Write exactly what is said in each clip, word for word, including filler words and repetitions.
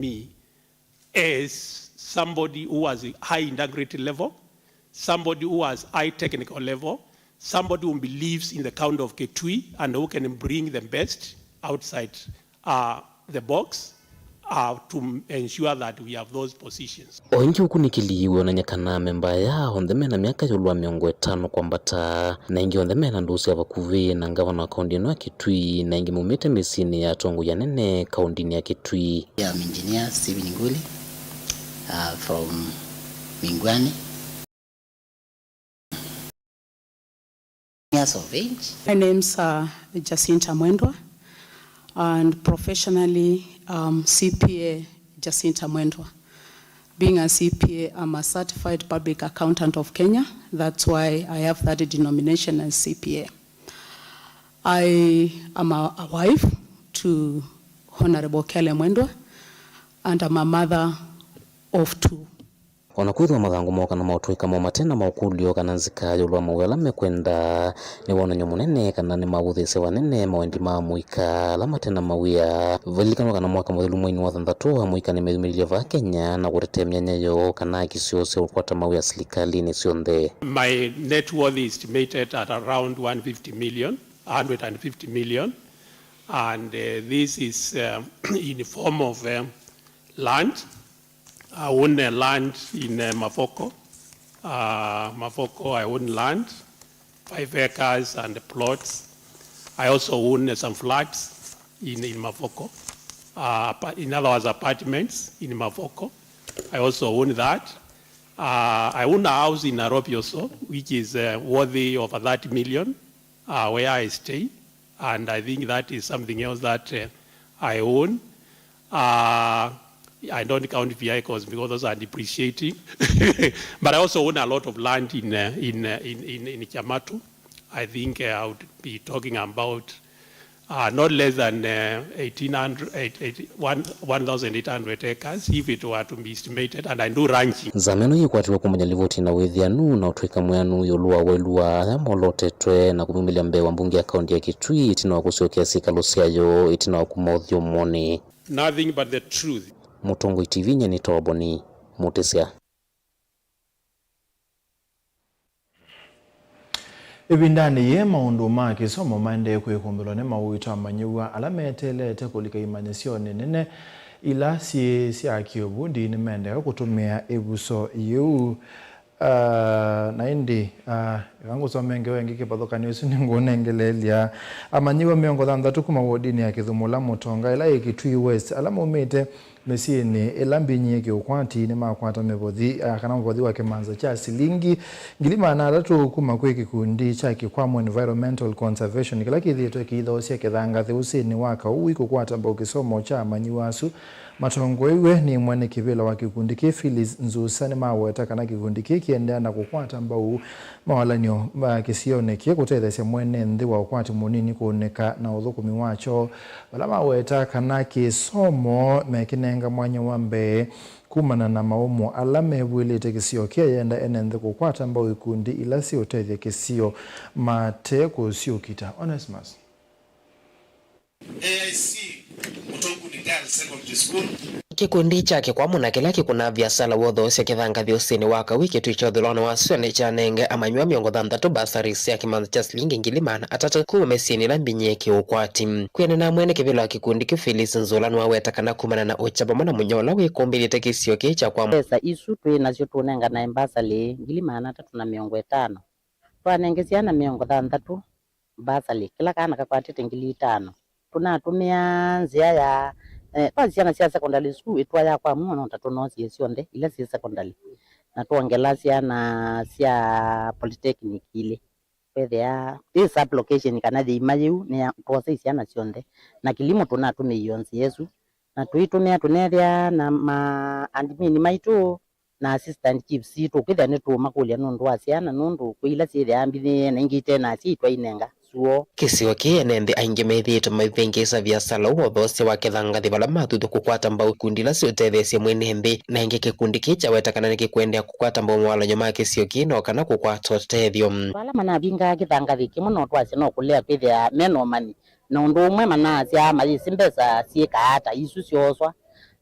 me as somebody who has a high integrity level, somebody who has high technical level, somebody who believes in the county of Kitui and who can bring the best outside, uh, the box, uh, to ensure that we have those positions. O ĩngĩ ũkunĩkĩli wĩonany'a kana amemba aya onthe mena myaka ĩũlũ wa mĩongo ĩtano kwambata, na ĩngĩ onthe mena ndũũ sya vakuvĩ na ngavana wa kaũntĩ ĩno ya Kitui, na ĩngĩ maumĩte mĩsyĩnĩ ya atongoi anene kaũntĩnĩ ya Kitui. I'm Engineer Stephen Nguli, uh, from Mingwani. Years of age. My name's uh, Jacinta Mwendwa, and professionally, um, C P A Jacinta Mwendwa. Being a C P A, I'm a certified public accountant of Kenya. That's why I have that denomination as C P A. I am a, a wife to Honorable Kele Mwendwa, and I'm a mother of two. O na kwĩthĩwa mathangũ moo kana maũtũĩka moo mate na maũkũlyo kana nzika ĩũlũ wa mawĩa ala mekwenda, nĩ wonany'o mũnene kana nĩmawũthĩĩsya vanene mawendi ma amũika ala mate na mawĩa. Valikanwa kana mwaka mũthelu mweinĩ wa thanthatũ, amũika nĩmeyumĩlilye vaa Kenya na kũtetea myanya yoo kana haki syoo sya kũkwata mawĩa silikalĩnĩ syonthe. My net worth is estimated at around one fifty million, one hundred fifty million, and uh, this is uh, in form of uh, land. I own a land in uh, Mavoko. Uh, Mavoko, I own land, five acres and plots. I also own uh, some flats in, in Mavoko. Uh, apa- in other words, apartments in Mavoko. I also own that. Uh, I own a house in Nairobi also, which is uh, worthy of thirty million, uh, where I stay. And I think that is something else that uh, I own. Uh, I don't count vehicles because those are depreciating. But I also own a lot of land in, uh, in, uh, in, in, in Kiamatu. I think uh, I would be talking about uh, not less than uh, eighteen hundred, eight- eight- one- one thousand eight hundred acres if it were to be estimated, and I do ranching. Nzama ĩno yĩkwatiwe kumany'a livoti na wĩthĩanu na ũtw'ĩka mwĩanu ĩũlũ wa waĩlu wa ala molotetwe na kũmumĩlya mbee wa mbunge ya kaũntĩ ya Kitui ĩtina wa kũsyokea syĩkalo syayo ĩtina wa kuma ũthyũmũonĩ. Nothing but the truth. Mũtongoi T V nyie nĩ Toboni Mũtĩsya. Ĩvindanĩ yĩĩ, maũndũ ma kĩsomo maendee kwĩkũmbĩlwa nĩ mauito amanyĩw'a ala meteelete kũlika imanyĩsyonĩ nene ila syĩ sya kĩũvundi nĩmaendeea kũtũmĩa ĩvuso yĩu. Ah, na ĩndĩ, ah, eka ngũsomee ngewa ĩngĩ kĩvathũkany'o ĩsu nĩngũũnengeleelya. Amanyĩw'a mĩongo thanthatũ kuma wodinĩ ya Kĩthũmũla Mũtonga ĩla yĩ Kitui West, ala maumĩte mĩsyĩnĩ ĩla mbinyie kĩũkwati nĩmakwata mĩvothi, ah, kana mũvothi wa kĩmanza kya silingi ngili maana atatũ kuma kwĩ kĩkundi kya Kĩkwamu Environmental Conservation kĩla kĩthĩĩtwe kĩithoosya kĩthangathĩ ũsĩnĩ wa Kaui kũkwata mbau kĩsomo kya amanyĩw'a asu. Matongoew'e nĩ mwene kĩvĩla wa kĩkundi kĩĩ Phyllis Nzusa nĩmaweta kana kĩkundi kĩĩ kĩendeea na kũkwata mbau mawalan'yo ma kĩsionĩ kĩĩ kũtetheesya mwene nthĩ wa ũkwati mũnini kũũnĩka na ũthũkũmi wakyo, vala maweta kana kĩsomo mekĩnenga mwanya wa mbee kumana na maũmũ ala mevw'ĩlĩte kĩsio kĩĩ, yenda ene nthĩ kũkwata mbau ikundi ila siũtethya kĩsio mate kũsyũkita. Onesmus. A I C Mutonguni Girls Secondary School. Kĩkundi kya Kĩkwamu na kĩla kĩkũnaa viasala wa ũthoosya kĩthangathĩ ũsĩnĩ wa Kaui kĩtw'ĩkya ũthũlanĩ wasyo nĩkyanenge amanyĩw'a mĩongo thanthatũ bursaries sya kĩmanza kya silingi ngili maana atatũ kuma mĩsyĩnĩ ĩla mbinyie kĩũkwati. Kwĩanana na mwene kĩvĩla wa kĩkundi kĩu Phyllis Nzũla nĩwaweta kana kumana na ũkya vamwe na mũnyao ũla wĩkũmbĩlĩte kĩsio kĩĩ kya kwa mbesa isu twĩ nasyo tũnenganae mbasali ngili maana atatũ na mĩongo ĩtano, twanenge syana mĩongo thanthatũ mbasali, kĩla kana kakwatĩte ngili itano. Tũnatũmĩa nzĩa ya, eh, kwa syana sya secondary school ĩtwa ya kwa muono ta tũnoosie syonthe ila syĩ secondary, na twongela syana sya polytechnic ilĩ. Kwethĩa ĩ sub location kana yĩima yĩu nĩ ya, twosa isyana syonthe, na kĩlimo tũnatũmĩie o nzĩa ĩsu, na tũitũmĩa tũnethĩa na ma admin maitũ na assistant chiefs sitũ, kwĩthĩa nĩtũũmakũlya nũndũ wa syana, nũndũ kwĩ ila syĩthĩaa mbithĩĩe na ingĩ ite na asyai twainenga syoo. Kĩsio kĩĩ ene nthĩ aingĩ methĩĩtwe maivĩngĩĩsa viasala ũũ wa ũthoosya wa kĩthangathĩ vala mathuthw'a kũkwata mbau ikundi ila siũtetheesya mwene nthĩ, na ĩngĩ kĩkundi kĩĩ kyaweta kana nĩkĩkũendeea kũkwata mbau mawalany'o ma kĩsio kĩĩ no kana kũkwata ũtethyo. Vala manavingaa kĩthangathĩ kĩmwe no twasye no kũlea kwĩthĩa me na ũmanyi, na ũndũ ũmwe manaasya mayĩsĩ mbesa syĩkaa ata isu syooswa,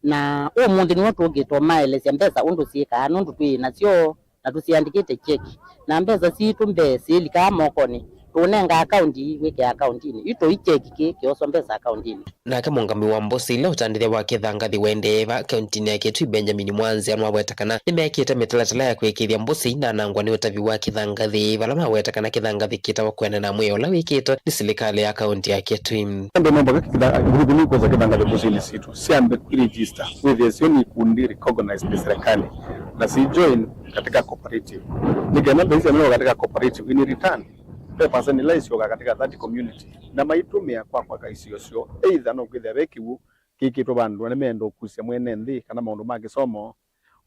Na ũmũnthĩ nĩw'o tũkĩte ũmaelesya mbesa ũndũ syĩkaa, nũndũ twĩ nasyo na tũsiandĩkĩte kyeki, na mbesa sitũ mbee syĩlikaa mokonĩ, tũũnenga akaunti, wĩkĩa akauntinĩ, yu tũi kyeki kĩĩ kĩoswa mbesa akauntinĩ. Nake mũũngamĩi wa mbũsĩ ila ũtandĩthya wa kĩthangathĩ ũendee va kauntinĩ ya Kitui, Benjamin Mwanzia, nĩwaweta kana nĩmekĩte mĩtalatala ya kũĩkĩĩthya mbũsĩ inanangwa nĩ ũtavi wa kĩthangathĩ, vala maweta kana kĩthangathĩ kĩtawa kwendana na mwĩao ũla wĩkĩtwe nĩ silikalĩ ya kaunti ya Kitui. Andũ no mũvaka kĩtha-, nguruvu nĩ kwosa kĩthangathĩ mbũsĩnĩ sitũ, syambe kwĩregister, wĩthĩe syo nĩ ikundi recognized nĩ serikali, na si join katika cooperative. Nĩ kenda mbesa isu syamĩwa katika cooperative, in return, ve percent ila isyoka katika that community, na maitũmĩa kwa kwaka isio syoo, either no kwĩthĩa ve kĩw'ũ kĩkĩtwe vandũ, na nĩmeenda ũkusya mwene nthĩ kana maũndũ ma kĩsomo,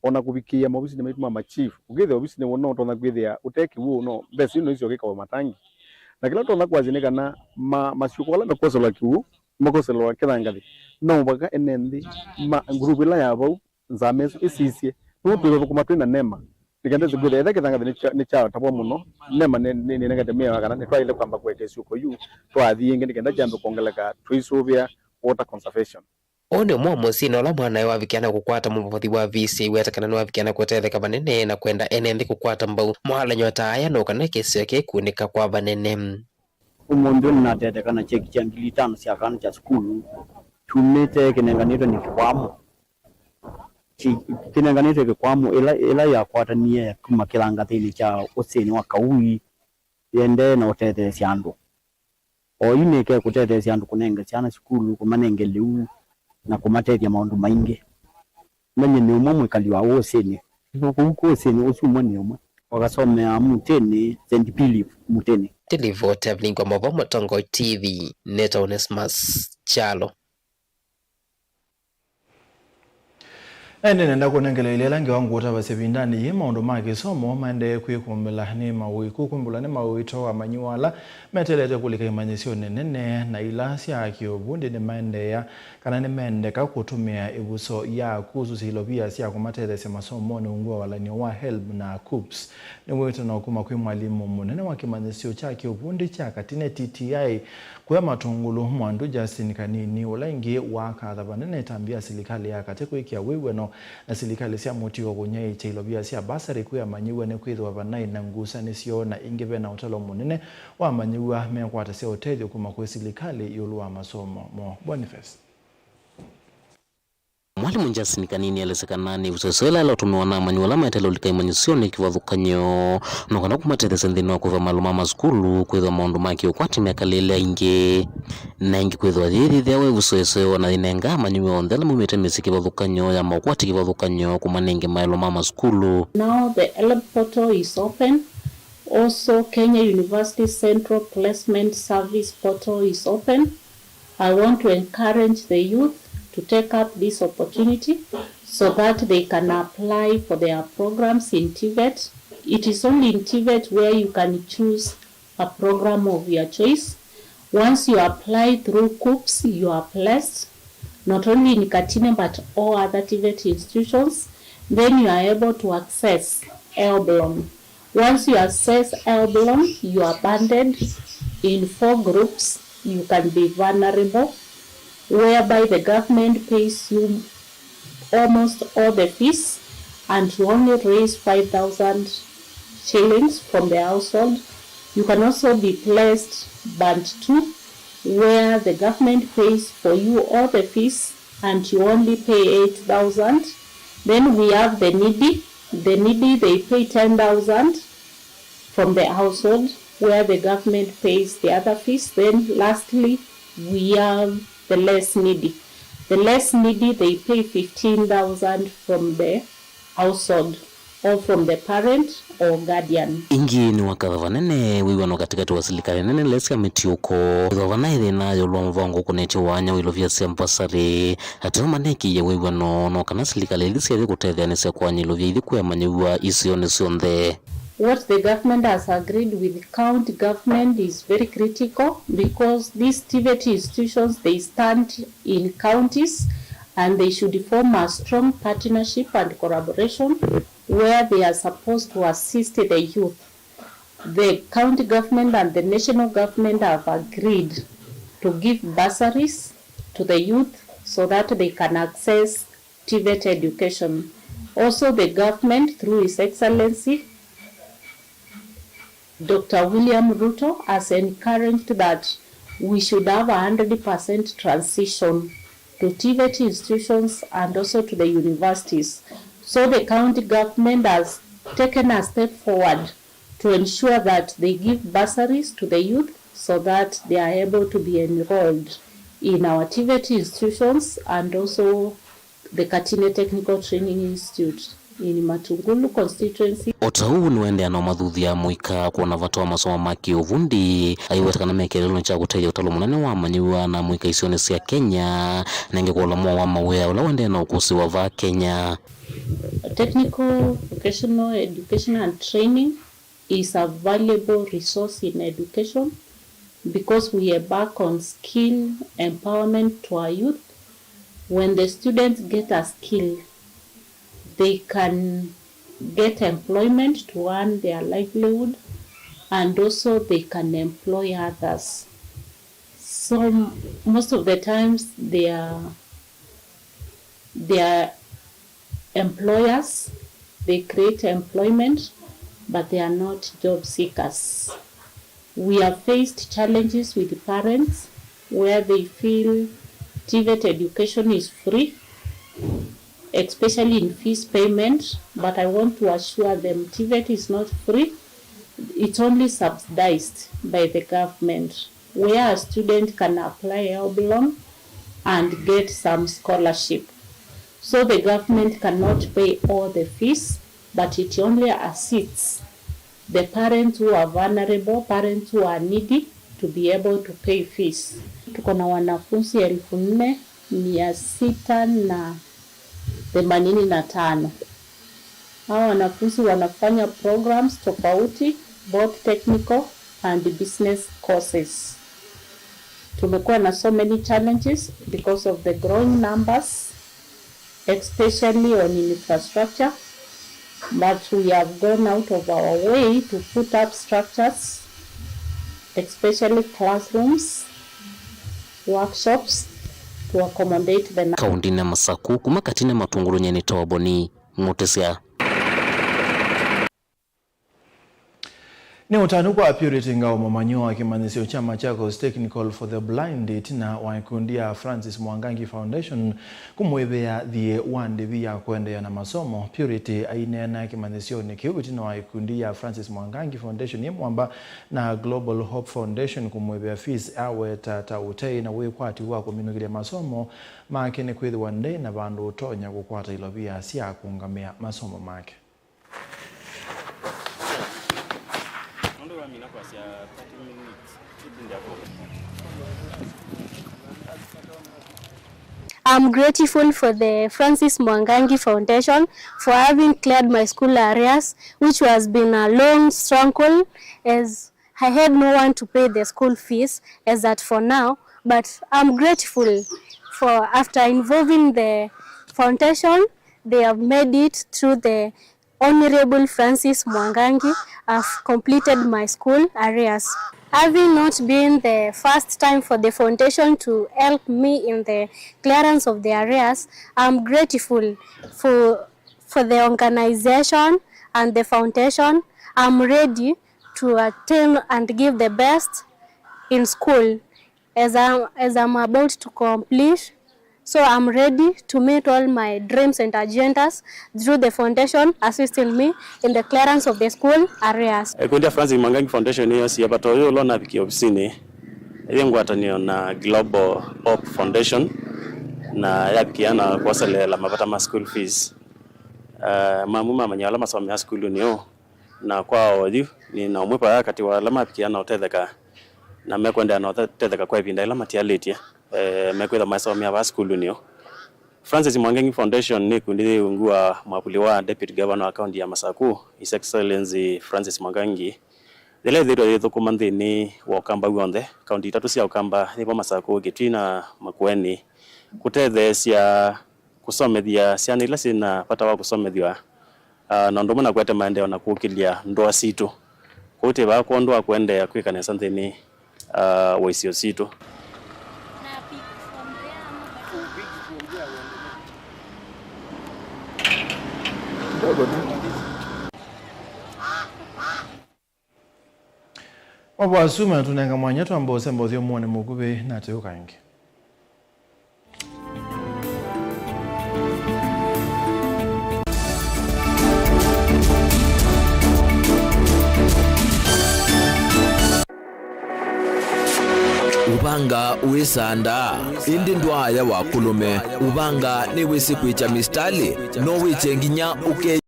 o na kũvikĩĩa maovisinĩ maitũ ma machief. Ũkĩthĩa ovisinĩ woo no ũtonya kwĩthĩa ũte kĩw'ũ, no mbesa isu no isyoke ikawe matangi. Na kĩla ũtonya kwasya nĩ kana ma-, masyũko ala mekoselwa kĩw'ũ, makoselwa kĩthangathĩ, no mũvaka ene nthĩ ma nguruvu ĩla ya vau, nzama ĩsu ĩsisye. Nũndũ twĩthũkũma twĩ na NEMA. Nĩ kenda ĩsĩ kwĩthĩa ethĩa kĩthangathĩ nĩ kya-, nĩ kyatavwa mũno, NEMA nĩ, nĩ, nĩnengete mĩao kana nĩtwaĩle kwamba kũeka ĩsyũko yu twathi ĩngĩ nĩ kenda kyambe kwongeleka tũisũvĩa water conservation. Ũũ nĩ ũmwe wa mũsyĩ na ũla mwanae wavikĩa na kũkwata mũvothi wa V C A weta kana nĩwavikĩa na kũtetheka vanene na kwenda ene nthĩ kũkwata mbau moalanyo ta aya no kana kĩsio kĩkunĩka kwa vanene. Ũmũnthĩ ũnĩ natetheka na kyeki kya ngili itano sya kana kya sukulu kyumĩte kĩnenganĩtwe nĩ kĩkwamũ. Ki-, kĩnenganĩtwe kĩkwamũ ĩla, ĩla yakwatanie kuma kĩthangathĩnĩ kya ũsĩnĩ wa Kaui yĩendee na ũtetheesya andũ. Oyu nĩkekũtetheesya andũ kũnenga syana sukulu, kũmanenge lĩu, na kũmatethya maũndũ maingĩ. Manye nĩ ũmwe mwĩkali wa ũsĩnĩ. Kũu kũsĩnĩ ũsu ũmwe nĩ ũmwe. Wakasomea Mutĩnĩ, Saint Philip Mutĩnĩ. Ndĩlivoti ya Vilingwa Mavo, Mũtongoi T V, nĩtawa Onesmus Kyalo. Ĩndĩ nenda kũnengela ĩla ĩla ngewa ngũtavasya ĩvindanĩ yĩĩ, maũndũ ma kĩsomo maendee kwĩkũmbĩla nĩ maũĩ, kũkũmbĩlwa nĩ maũito amanyĩw'a ala meteelete kũlika imanyĩsyonĩ nene na ila sya kĩũvundi nĩmaendeea kana nĩmendeka kũtũmĩa ĩvuso ya kũsũsya ilovia sya kũmatetheesya masomonĩ ungu wa walany'o wa helb na KUPPS. Nĩ wĩtano kuma kwĩ mwalimũ mũnene wa kĩmanyĩsyo kya kĩũvundi kya Katine T T I kũya Matũngũlũ, Mwandu Justin Kanini, ũla ĩngĩ waakatha vanene ĩtambya ya silikalĩ ya katĩ kwĩkĩa wĩw'ano na silikalĩ sya mũtuo kũnyaĩĩkya ilovia sya basarĩ kwĩ amanyĩw'a nĩkwĩthĩwa vanaĩ na ngusanĩsyo na ĩngĩ ve na ũtalo mũnene wa amanyĩw'a mekwatasya ũtethyo kuma kwĩ silikalĩ ĩũlũ wa masomo moo. Boniface. Mwalimũ Justin Kanini aelesya kana nĩ ĩvuso ĩla ĩla ũtũmĩwa na amanyĩw'a ala maetaĩle ũlika imanyĩsyonĩ kĩvathũkany'o, no kana kũmatetheesya nthĩnĩ wa kwĩva maũlũ ma masukulu, kwĩthĩwa maũndũ ma kĩũkwati mekalĩle aingĩ, na ĩngĩ kwĩthĩwa yĩyĩthĩawa ĩvuso ĩseo na yĩnengaa amanyĩw'a onthe ala maumĩte mĩsyĩ kĩvathũkany'o ya maũkwati kĩvathũkany'o kũmanenge maelo ma masukulu. Now the helb portal is open. Also, Kenya University Central Placement Service portal is open. I want to encourage the youth to take up this opportunity so that they can apply for their programs in TVET. It is only in TVET where you can choose a program of your choice. Once you apply through KUPPS, you are placed, not only in Katine but all other TVET institutions. Then you are able to access helb loan. Once you access helb loan, you are banded in four groups. You can be vulnerable, whereby the government pays you almost all the fees and you only raise five thousand shillings from the household. You can also be placed band two, where the government pays for you all the fees and you only pay eight thousand. Then we have the needy. The needy, they pay ten thousand from the household, where the government pays the other fees. Then lastly, we have the less needy. The less needy, they pay fifteen thousand from the household or from the parent or guardian. Ĩngĩ nĩwakatha vanene wĩw'ano katĩkatĩ wa silikalĩ nene na ila sya mĩtiũko. Ĩthĩwa vanaĩ thĩna ĩũlũ wa mũvango ũkũnĩtye wanya wa ilovia sya mbasarĩ, ateo manekĩie wĩw'ano no kana silikalĩ ithi syathi kũtetheanĩsya kũany'a ilovia ithi kwĩ amanyĩw'a isionĩ syonthe. What the government has agreed with county government is very critical because these TVET institutions, they stand in counties and they should form a strong partnership and collaboration where they are supposed to assist the youth. The county government and the national government have agreed to give bursaries to the youth so that they can access TVET education. Also, the government, through His Excellency Doctor William Ruto, has encouraged that we should have a hundred percent transition to TVET institutions and also to the universities. So the county government has taken a step forward to ensure that they give bursaries to the youth so that they are able to be enrolled in our TVET institutions and also the Katine Technical Training Institute in Matungulu constituency. O ta ũu nĩwaendeea na ũmathuthya mũika kwona vata wa masomo ma kĩũvundi, aiweta kana me kĩeleelonĩ kya kũtethya ũtalo mũnene wa amanyĩw'a na mũika isionĩ sya Kenya, nenge kwa ũla mwaũ wa mawĩa ũla ũendee na ũkũsĩwa vaa Kenya. Technical vocational education and training is a valuable resource in education because we embark on skill empowerment to our youth. When the students get a skill, they can get employment to earn their livelihood, and also they can employ others. So most of the times they are, they are employers, they create employment, but they are not job seekers. We have faced challenges with parents where they feel TVET education is free, especially in fees payment, but I want to assure them TVET is not free, it's only subsidized by the government, where a student can apply help loan and get some scholarship. So the government cannot pay all the fees, but it only assists the parents who are vulnerable, parents who are needy to be able to pay fees. Tuko na wanafunzi elfu nne mia sita na themanini na tano. Hawa wanafunzi wanafanya programs tofauti, both technical and business courses. Tumekuwa na so many challenges because of the growing numbers, especially on infrastructure, but we have gone out of our way to put up structures, especially classrooms, workshops, to accommodate the nu- Kaũntĩnĩ ya Masaku, kuma Katine Matungulu, nyie nĩ Toboni Mũtĩsya. Nĩ ũtanu kwa Purity Ngao, mũmanyĩw'a wa kĩmanyĩsyo kya Machakos Technical for the Blind, ĩtina wa ĩkundi ya Francis Mwangangi Foundation kũmwĩvĩa thiĩ wa ndĩvi ya kũendeea na masomo. Purity aineena kĩmanyĩsyonĩ kĩu ĩtina wa ĩkundi ya Francis Mwangangi Foundation yĩ mwamba na Global Hope Foundation kũmwĩvĩa fees, aweta ta ũtei na wĩkwati wa kũminũkĩlya masomo make nĩkwĩthĩwa nde na vandũ ũtonya kũkwata ilovia sya kũũngamĩa masomo make. I'm grateful for the Francis Mwangangi Foundation for having cleared my school arrears, which has been a long struggle as I had no one to pay the school fees as at for now, but I'm grateful for after involving the foundation, they have made it through the Honorable Francis Mwangangi, I've completed my school arrears. Having not been the first time for the foundation to help me in the clearance of the arrears, I'm grateful for, for the organization and the foundation. I'm ready to attain and give the best in school as I'm, as I'm about to complete. So I'm ready to meet all my dreams and agendas through the foundation assisting me in the clearance of the school arrears. Ĩkundi ya Francis Mwangangi Foundation nĩyosie vata ũyũ ũla ũnavikie ovisinĩ yĩ ngwatanĩo na Global Hope Foundation, na yavikia na kwoseleela mavata ma school fees. Eh, mamwe mamanya ala masomeaa sukulunĩ ũũ, na kwa oyu nĩ na ũmwe vaya katĩ wa ala mavikia na ũtetheka na mekũendeea na ũtetheka kwa ĩvinda yĩla matialĩtye, eh, mekwĩthwa maisomea vaa sukulunĩ ũũ. Francis Mwangangi Foundation nĩ ĩkundi yĩ ungu wa mwavuli wa Deputy Governor wa kaunti ya Masaku, His Excellency Francis Mwangangi, yĩla yĩthĩĩtwe yĩthũkũma nthĩnĩ wa Ũkamba w'onthe, kaunti itatũ sya Ũkamba, nĩvo Masaku, Kitui na Makueni, kũtetheesya kũsomethya syana ila syĩ na vata wa kũsomethw'a, ah, na ũndũ ũmwe na kũete maendeeo na kũkĩlya ndũa sitũ. Kwoou twĩ vaa kwondũ wa kũendeea kwĩka nesa nthĩnĩ, ah, wa isio sitũ. Mavo asu matũnenga mwanya twamba ũsemba ũthyũmũonĩ mũkuvĩ na tũyũka ĩngĩ. Ũvanga wĩsandaa, ĩndĩ ndwaaya wa kũlũme. Ũvanga nĩwĩsĩ kwĩkya mĩsitalĩ, no wĩkye nginya ũke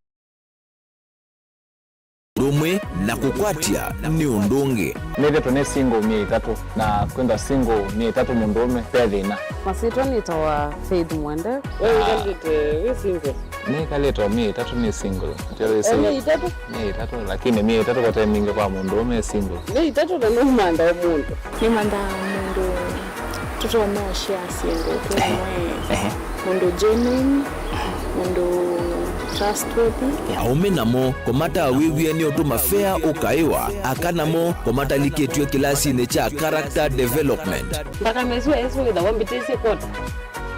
ũndũ ũmwe na kũkwatya nĩ ũndũ ũngĩ. Nĩthĩtwe nĩ single myei ĩtatũ, na kwĩthwa single myei ĩtatũ mũndũũme ve thĩna. Masyĩtwa nĩtawa Faith Mwende. We wĩkalĩte wĩ single? Nĩkalĩte o myei ĩtatũ nĩ single. Ati wĩsĩ, eh, myei ĩtatũ? Myei ĩtatũ, lakini myei ĩtatũ vate mingĩ kwa mũndũũme e single. Myei ĩtatũ na nũmantha o mũndũ. Nĩmanthaa mũndũ tũtonya ũshare syĩndũ twĩ, ehe, mũndũ genuine, mũndũ trustworthy. Aũme namo kũmatawĩw'e nĩ ũtũma fea ũkaĩwa, aka namo kũmatalikĩtw'e kĩlasinĩ kya character development. Nthakame ĩsu ĩsu wĩthawa mbĩtĩsye kota,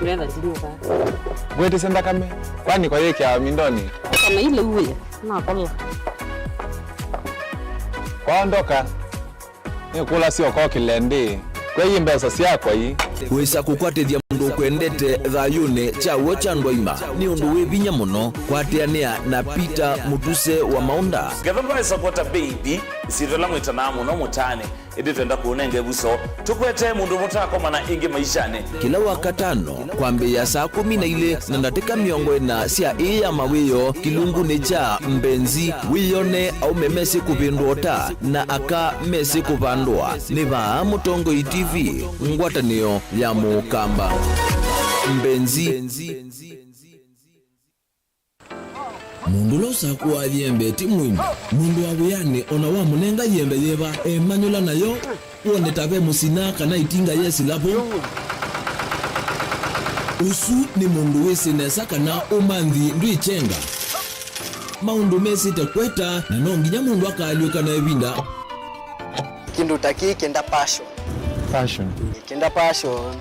nĩwetha ndinyuka. Ngwĩtĩsye nthakame, kwani kwayĩkĩa mindoni? Kana ile uwe, nakola. Kwaondoka. Nĩkũlasya ũkokĩle ndĩ, kwei mbesa syakwa ii. Wĩsa kũkwatĩthya mũndũ ũkwendete thayũnĩ kya w'o kya andũ aima nĩ ũndũ wĩ vinya mũno. Kwatĩanĩa na Peter Mũtuse wa Maũnda. Ngetha ndwaĩsa kwota mbei mbi, ĩsyĩtwa ĩla mwĩtanaa mũno mũtaanĩ, ĩndĩ twenda kũũnenga ĩvuso. Tũkwetee mũndũ mũtakomana ĩngĩ maishanĩ. Kĩla Wakatano, kwambĩĩa saa kũmi na ilĩ na ndatĩka mĩongo ĩna sya ĩĩ ya mawĩoo, kĩlungunĩ kya Mbenzi, wĩyone aũme mesĩ kũvĩndũa ũta na aka mesĩ kũvandũa. Nĩ vaa Mũtongoi T V, ngwatanĩo ya Mũkamba. Mbenzi. Mũndũ ũla ũsakũaa yembe ti mũini. Mũndũ wa wĩanĩ o na wamũnenga yembe yĩva, emanyũla nayo, wone ta ve mũsina kana ĩtinga yesĩla vo. Ũsu nĩ mũndũ wĩsĩ nesa kana ũmanthi ndwĩkyenga. Maũndũ mesĩte kweta, na no nginya mũndũ akaalyũka na ĩvinda. Kĩndũ ta kĩĩ kĩenda passion. Passion. Kĩenda passion.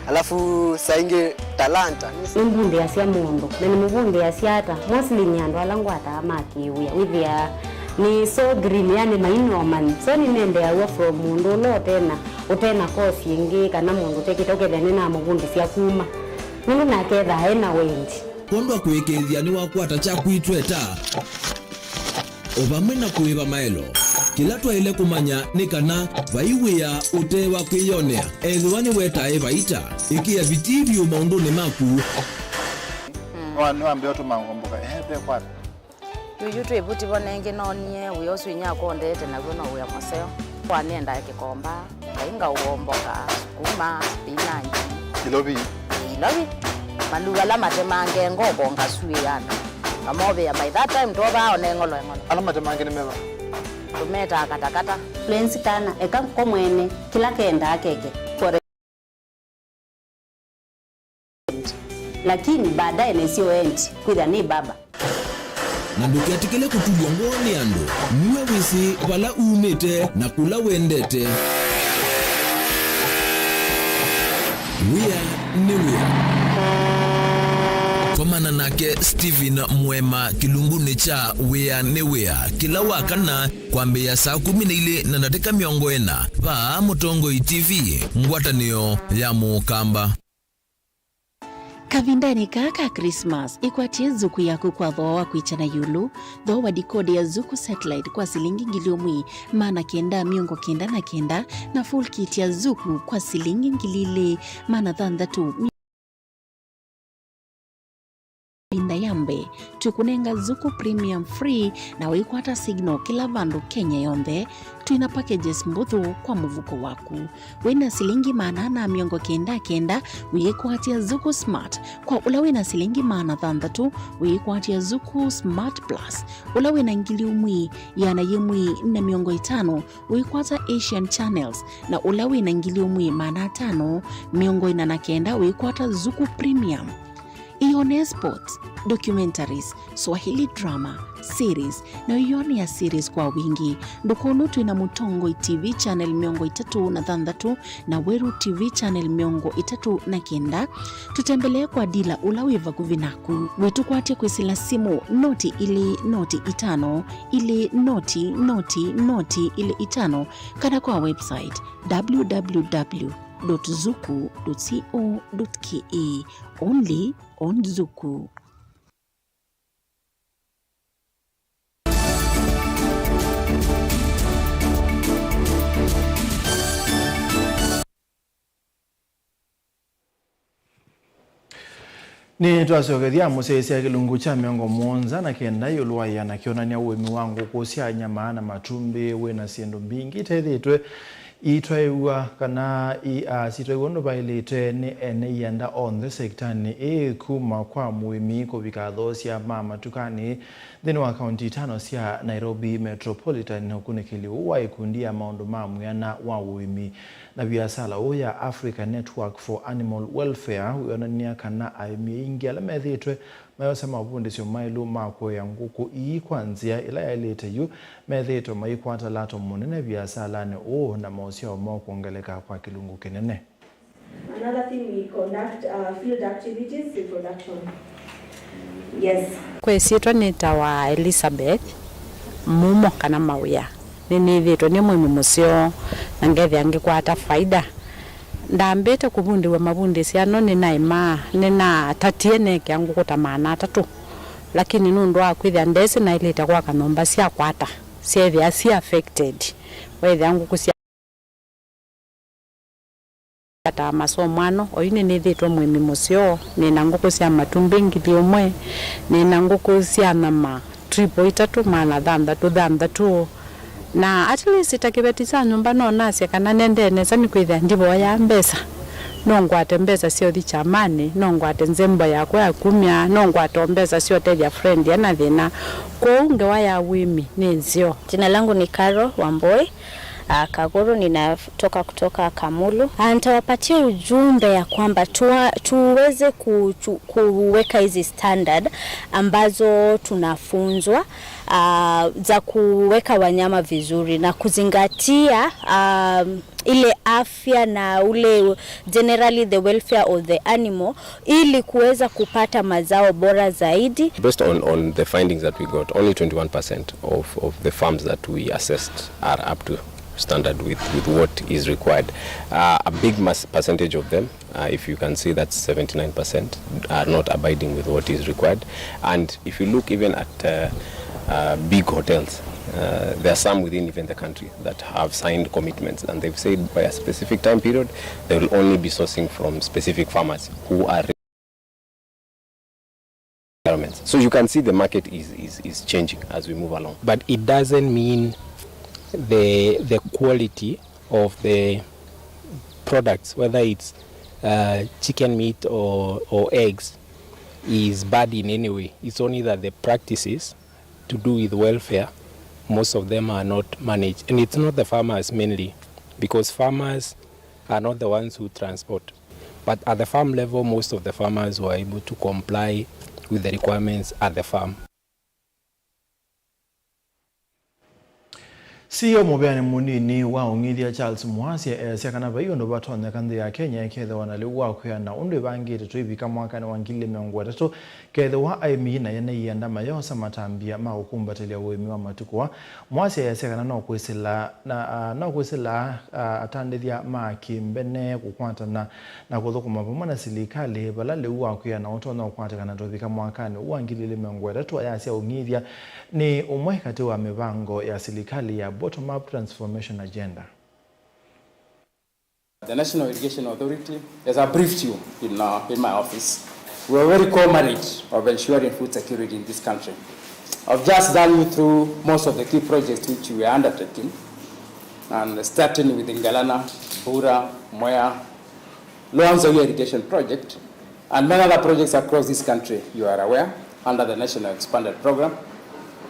Alafu saa ingĩ talanta. Nĩmbundĩasya mũndũ, na nĩmũvundĩasya ata? Mostly nĩ andũ ala ngwataa ma kĩwĩa. Wĩthĩaa nĩ so green, yani mainomani. So nĩnendeaw'a from mũndũ ũla ũtena, ũtena course ĩngĩ, kana mũndũ ũtekĩte, ũkethĩa nĩnamũvundĩsya kuma. Nũndũ nake ethaa ena wendi. Kwondũ wa kũĩkĩĩthya nĩwakwata kyaku itweta. O vamwe na kũĩva maelo, kĩla twaĩle kũmanya nĩ kana vai wĩa ũte wa kwĩyonea. Ethĩwa nĩwetae vaita, ĩkĩa vitii vyũ maũndũnĩ maku. Nĩwa-, nĩwambĩa ũtũma ngomboka, ehe, ve kwata. Yuyu twĩ vuti vo nengĩ noonie wĩa ũsu inyakwa ũndete naw'o no wĩa mũseo. Kwa nĩendae kĩkomba. Ngai ngaũomboka, sukuma, spinach. Ilovi. Ilovi. Malugu ala matemange ngoko ngasuĩana. Ngamovĩa by that time twovaa one ng'olo eng'olo. Ala matemange nĩ meva? Tũmetaa katakata. Lensi kana, eka ko mwene, kĩla kendaa keke. Lakini baadaye nĩsyo endi kwĩthĩa nĩ baba. Na ndũketĩkĩle kũtulw'a ngoo nĩ andũ. Nue wĩsĩ vala umĩte na kũla wendete. Wĩa nĩ wĩa. Komana nake Stephen Mwema kĩlungunĩ kya Wĩa nĩ Wĩa kĩla wa kana kwambĩĩa saa kũmi na ilĩ na ndatĩka mĩongo ĩna, vaa Mũtongoi T V, ngwatanĩo ya Mũkamba. Kavindanĩ kaa ka Christmas, ĩkwatye nzuku yaku kwa thooa wa kwĩkya na ĩũlũ. Thooa dikodi ya Zuku Satellite kwa silingi ngili ũmwe maana kenda mĩongo kenda na kenda, na full kit ya Zuku kwa silingi ngili ilĩ maana thanthatũ. Ĩvinda ya mbee, twĩkũnenga Zuku Premium free na wĩkwata signal kĩla vandũ Kenya yonthe. Twĩna packages mbũthũ kwa mũvuko waku. Wĩna silingi maana ana mĩongo kenda kenda, wĩĩkwatya Zuku Smart. Kwa ũla wĩna silingi maana thanthatũ, wĩĩkwatya Zuku Smart Plus. Ũla wĩna ngili ũmwe, ĩana yĩmwe na mĩongo ĩtano, wĩkwata Asian Channels, na ũla wĩna ngili ũmwe maana atano mĩongo ĩna na kenda wĩkwata Zuku Premium. Ĩyonee sports, documentaries, Swahili drama, series, na ĩyonea series kwa wingĩ. Ndũkũlwe twĩ na Mũtongoi T V channel mĩongo ĩtatũ na thanthatũ na Weru T V channel mĩongo ĩtatũ na kenda. Tũtembelee kwa dila ũla wĩ vakuvĩ naku. Wĩtũkwatye kwĩsĩla simũ noti ilĩ noti itano, ilĩ noti noti noti ilĩ itano, kana kwa website w w w dot zuku dot co dot k a. Only on Zuku. Nĩtwasyokethya mũsyaĩĩsya kĩlungu kya mĩongo mũonza na kenda ĩũlũ wa ĩana kĩonany'a ũĩmi wa ngũkũ sya nyama na matumbĩ wĩ na syĩndũ mbingĩ itethĩtwe itwaĩw'a kana i-, a, sitwaĩw'a ũndũ vaĩlĩte nĩ ene ianda onthe sekitanĩ ĩĩ, kuma kwa mũĩmi kũvika athoosya ma matukanĩ nthĩnĩ wa kaunti itano sya Nairobi Metropolitan. Ũkunĩkĩli ũũ wa ĩkundi ya maũndũ ma mwĩana wa ũĩmi na viasala ũũ ya Africa Network for Animal Welfare wĩonany'a kana aĩmi aingĩ ala methĩĩtwe mayosa mavundĩsyo maĩlu ma kũea ngũkũ ii kwa nzĩa ĩla yaĩlĩte yu, methĩĩtwe maikwata lato mũnene viasalanĩ ũũ na maũsyao moo kwongeleka kwa kĩlungu kĩnene. Another thing, we conduct, uh, field activities in production. Yes. Kwa ĩsyĩtwa nĩtawa Elizabeth Mumo kana Mawĩa. Nĩnĩthĩĩtwe nĩ mũĩmi mũseo na ngethĩa ngĩkwata faida. Ndambĩte kũvundĩw'a mavundĩsyo ano nĩnaĩmaa, nĩnatatie neekĩa ngũkũ ta maana atatũ, lakini nũndũ wa kwĩthĩa ndesĩ naĩlĩte kwaka nyũmba sya kwata, syeethĩa si affected. Weethĩa ngũkũ sya ta masomo ano, oyu nĩnĩthĩĩtwe mũĩmi mũseo, nĩna ngũkũ sya matumbĩ ngili ũmwe, nĩna ngũkũ sya nyama triple itatũ, maana thanthatũ thanthatũ. Na at least ta kĩveti kya nyũmba no nasye kana nendee nesa nĩkwĩthĩa ndivoyaa mbesa. No ngwate mbesa sya ũthi kyamanĩ, no ngwate nzembo yakwa ya kumya, no ngwate o mbesa sya ũtethya friend ena thĩna. Kwoou ngewa ya ũĩmi nĩ nzeo. Jina langu ni Caro Wamboi, ah, Kaguru, ninatoka kutoka Kamulu. Ah, nitawapatia ujumbe ya kwamba tuwa-, tuweze ku-, tu-, kuweka hizi standard ambazo tunafunzwa, ah, za kuweka wanyama vizuri na kuzingatia, ah, ile afya na ule generally the welfare of the animal ili kuweza kupata mazao bora zaidi. Based on, on the findings that we got, only twenty-one percent of, of the farms that we assessed are up to standard with, with what is required. Uh, a big mass percentage of them, uh, if you can see, that's seventy-nine percent, are not abiding with what is required. And if you look even at, uh, uh, big hotels, uh, there are some within even the country that have signed commitments, and they've said by a specific time period, they will only be sourcing from specific farmers who are environments. So you can see the market is, is, is changing as we move along. But it doesn't mean the, the quality of the products, whether it's, uh, chicken meat or, or eggs, is bad in any way. It's only that the practices to do with welfare, most of them are not managed. And it's not the farmers mainly, because farmers are not the ones who transport. But at the farm level, most of the farmers were able to comply with the requirements at the farm. C E O mũvĩanĩ mũnini wa ũng'ithya Charles Mwasya easya kana vai ũndũ vatonyeka nthĩ ya Kenya ĩkethĩwa na lĩu wa kwĩana ũndũ ĩvangĩte tũivika mwakanĩ wa ngili ilĩ mĩongo ĩtatũ kethĩwa aĩmi na ene ianda mayosa matambya ma kũkumbatĩlya ũĩmi wa matukũ aa. Mwasya easya kana no kwĩsĩla na, ah, no kwĩsĩla, ah, atandĩthya ma kĩmbene kũkwatana na kũthũkũma vamwe na silikalĩ vala lĩu wa kwĩana ũtonya ũkwatĩkana tũvika mwakanĩ ũũ wa ngili ilĩ mĩongo ĩtatũ. Ayasya ũng'ithya nĩ ũmwe katĩ wa mĩvango ya silikalĩ ya Bottom Up Transformation Agenda. The National Irrigation Authority, as I briefed you in, uh, in my office, we are very committed of ensuring food security in this country. I've just done you through most of the key projects which we are undertaking, and starting with Ngalana, Bura, Mwea, Lower Nzoia Irrigation Project, and many other projects across this country, you are aware, under the National Expanded Program,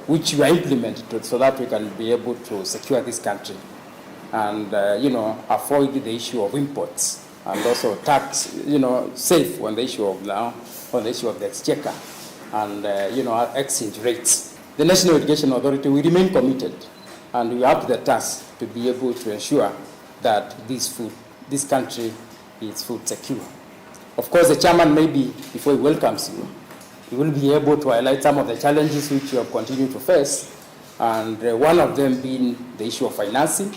which we are implemented so that we can be able to secure this country and, uh, you know, avoid the issue of imports and also tax, you know, safe on the issue of now, on the issue of the exchequer and, uh, you know, our exchange rates. The National Irrigation Authority, we remain committed, and we are up to the task to be able to ensure that this food, this country is food secure. Of course, the chairman, maybe before he welcomes you, he will be able to highlight some of the challenges which you have continued to face, and, uh, one of them being the issue of financing,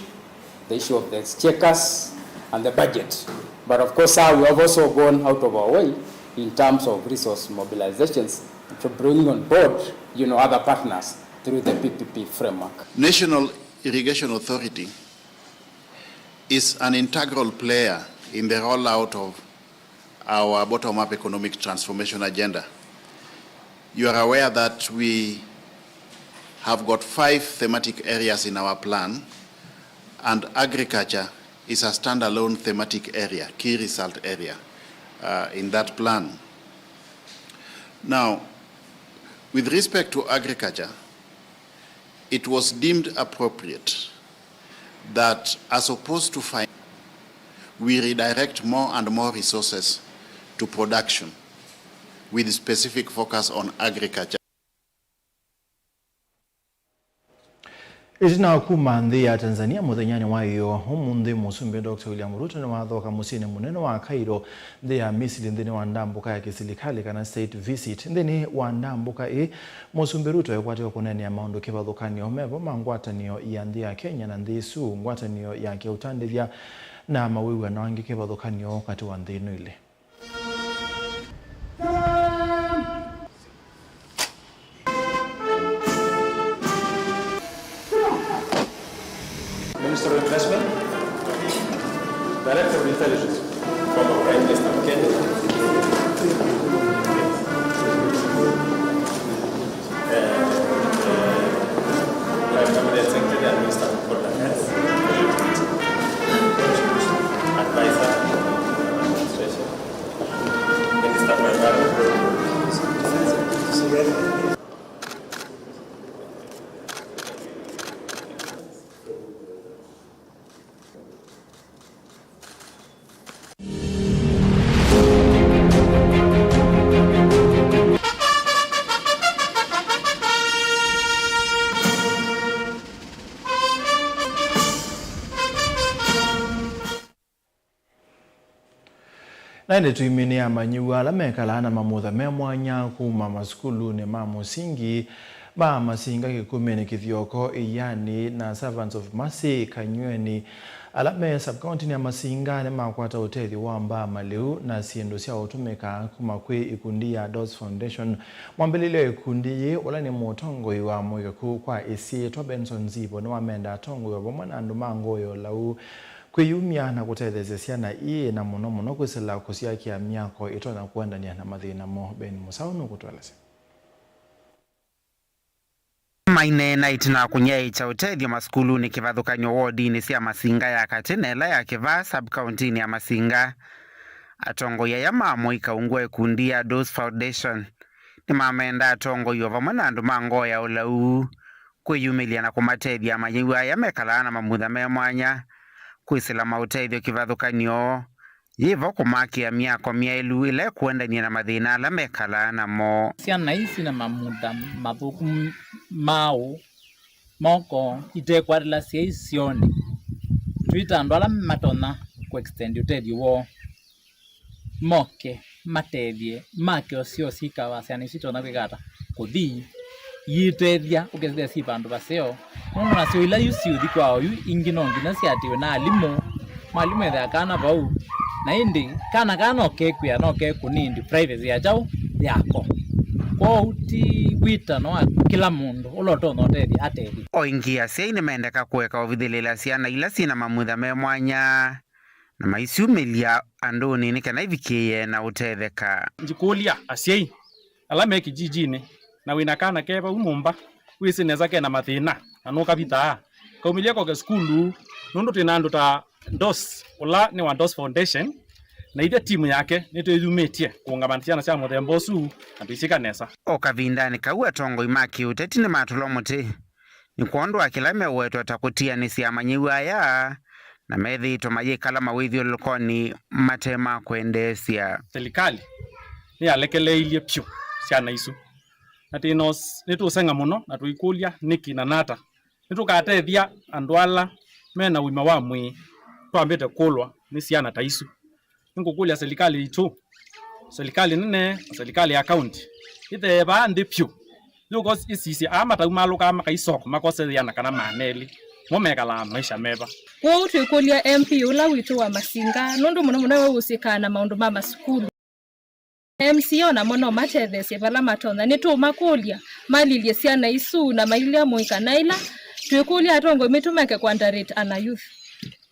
the issue of the exchequers and the budget. But of course, sir, we have also gone out of our way in terms of resource mobilizations to bring on board, you know, other partners through the P P P framework. National Irrigation Authority is an integral player in the rollout of our bottom-up economic transformation agenda. You are aware that we have got five thematic areas in our plan, and agriculture is a standalone thematic area, key result area, uh, in that plan. Now, with respect to agriculture, it was deemed appropriate that, as opposed to fin-, we redirect more and more resources to production with specific focus on agriculture. Ĩtina wa kuma nthĩ ya Tanzania mũthenyanĩ wa ĩyoo ũmũnthĩ, Mũsumbĩ Doctor William Ruto nĩwathoka mũsyĩnĩ mũnene wa Cairo, nthĩ ya Misili, nthĩnĩ wa ndambũka ya kĩsilikalĩ kana state visit. Nthĩnĩ wa ndambũka ĩĩ, Mũsumbĩ Ruto ekwatĩwe kũneenea maũndũ kĩvathũkany'o mevo ma ngwatanĩo ya nthĩ ya Kenya na nthĩ ĩsu, ngwatanĩo ya kĩũtandĩthya na mawĩw'ano angĩ kĩvathũkany'o katĩ wa nthĩ ino ilĩ. Minister of Investment, Director of Intelligence, former Prime Minister of Kenya, uh, uh, Prime Cabinet Secretary and Minister for Public Affairs, Advisor, Administration, Minister for Environment. Na ĩndĩ tũimĩnĩa amanyĩw'a ala mekalaa na mamutha me mwanya kuma masukulunĩ ma mũsingi ma Masinga, Kĩkumĩnĩ, Kĩthioko, Ĩianĩ na Servants of Mercy, Kanyueni, ala me sub-county-nĩ ya Masinga nĩmakwata ũtethyo wa mbaa, malĩu na syĩndũ sya ũtũmĩka kuma kwĩ ikundi ya Doors Foundation. Mwambĩlĩlya wa ikundi yĩĩ, ũla nĩ mũtongoi wa mũika kũu kwa ĩsyĩtwa Benson Nzivo, nĩwamenda atongoi o vamwe na andũ ma ngoo ya ũlau kwĩyumya na kũtetheesya syana ii, na mũno mũno kwĩsĩla kũsyakĩa myako ĩtonya kũendany'a na mathĩna moo. Ben Mũsaũ nũkũtũelesya. Maineena ĩtina wa kũnyaĩĩkya ũtethyo masukulunĩ kĩvathũkany'o wodinĩ sya Masinga ya katĩ na ĩla ya Kĩvaa sub-county-nĩ ya Masinga. Atongoi aya ma mũika ungu wa ikundi ya Doors Foundation nĩmamenda atongoi o vamwe na andũ ma ngoo ya ũlau kwĩyumĩlya na kũmatethya amanyĩw'a aya mekalaa na mamutha me mwanya kwĩsĩla maũtethyo kĩvathũkany'o, yĩvo kũmakĩa myako myaĩlu ĩla ĩkũendany'a na mathĩna ala mekalaa namo. Syana ii syĩ na mamutha mathũku m-, maũ moko itekwatĩla syai syonĩ. Twĩta andũ ala matonya kũ extend ũtethyo woo, moke matethye, make ũseo syĩkawa syana isu itonya kwĩka ata? Kũthi iitethya, ũkethĩa syĩ vandũ vaseo. Nũndũ nasyo ila yu siũthi kwa oyu, ingĩ no nginya siatĩwe na alimũ, mwalimũ ethĩa kana vau, na ĩndĩ kana kaa no kekwĩa, no kekũnindi privacy ya kyaũ? Yako. Kwoou ti wĩtano wa kĩla mũndũ ũla ũtonya ũtethya atethye. O ĩngĩ asyai nĩmendeka kũeka ũvithĩlĩla syana ila syĩ na mamutha me mwanya na maisyumĩlya andũnĩ nĩ kana ivikĩĩe na ũtetheka. Ngĩkũlya asyai ala me kĩjijinĩ na wĩ na kana ke vau nyũmba, wĩsĩ nesa ke na mathĩna na nũkavitaa, kaumĩlya koke sukulu, nũndũ twĩ na andũ ta Dos, ũla nĩ wa Dos Foundation, na ithe timu yake nĩtwĩyumĩtye kũũngama na syana sya mũthemba ũsu na tũisyĩka nesa. O kavindanĩ kau, atongoi ma kĩũteti nĩmatũlwa mũtĩ nĩ kwondũ wa kĩla meũwetwa ta kũtianĩsya amanyĩw'a aya na methĩĩtwe mayĩkala mawĩthyũlũlũkonĩ mate ma kwendeesya. Silikalĩ nĩyalekeleeilye vyũ syana isu, na twĩ na ũs- nĩtũũseng'a mũno na tũikũlya nĩkĩ na nata. Nĩtũkatethya andũ ala me na ũima wa mwĩĩ twambĩte kũlwa nĩ syana ta isu. Nĩngũkũlya silikalĩ yitũ, silikalĩ nene na silikalĩ ya kaunti ĩthee vaa nthĩ vyũ yũka ĩsisye aa mataumalũkaa makaisoko makose yĩana kana maana elĩ mo mekalaa maisha meva. Kwoou twĩkũlya M P ũla witũ wa Masinga, nũndũ mũno mũno we ũsĩkaa na maũndũ ma masukulu. M C A o namo no matetheesye vala matonya. Nĩtũũmakũlya malilye syana isu na mailya mũika na ĩla twĩkũlya atongoi maitũ meke kũandarate ana youth.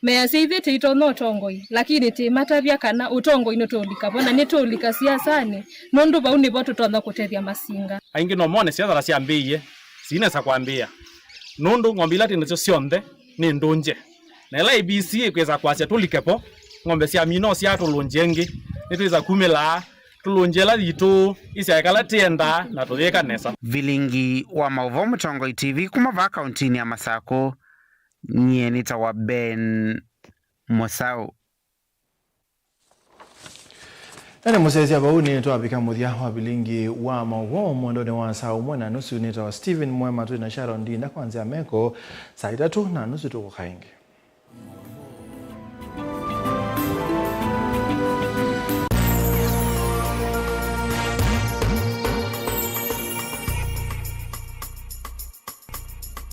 Measya ithyĩ tĩitonya ũtongoi, lakini tĩmatavya kana ũtongoi nũtũũlika vo na nĩtũũlika siasanĩ, nũndũ vau nĩvo tũtonya kũtethya Masinga. Aingĩ no mone siasa ta syambĩĩie sinesa kwambĩĩa, nũndũ ng'ombe ila twĩ nasyo syonthe nĩ ndũngye. Na ĩla A B C ĩkwĩsa kwasya tũlike vo, ng'ombe sya minoo sya tũlũngye ĩngĩ, nĩtwĩsa kumĩlaa tũlũngye ĩla yitũ isyaekala tĩendaa na tũyĩka nesa. Vilingi wa maũvoo Mũtongoi T V kuma vaa kauntinĩ ya Masakũ, nyie nĩtawa Ben Mũsaũ. Na nĩ mũsyaĩĩsya vau nĩ twavika mũthya wa vilingi wa maũvoo mwendonĩ wa saa ũmwe na nusu. Nĩtawa Stephen Mwema, twĩ na Sharon Ndinda kwa nzĩa meko. Saa itatũ na nusu tũkũka ĩngĩ.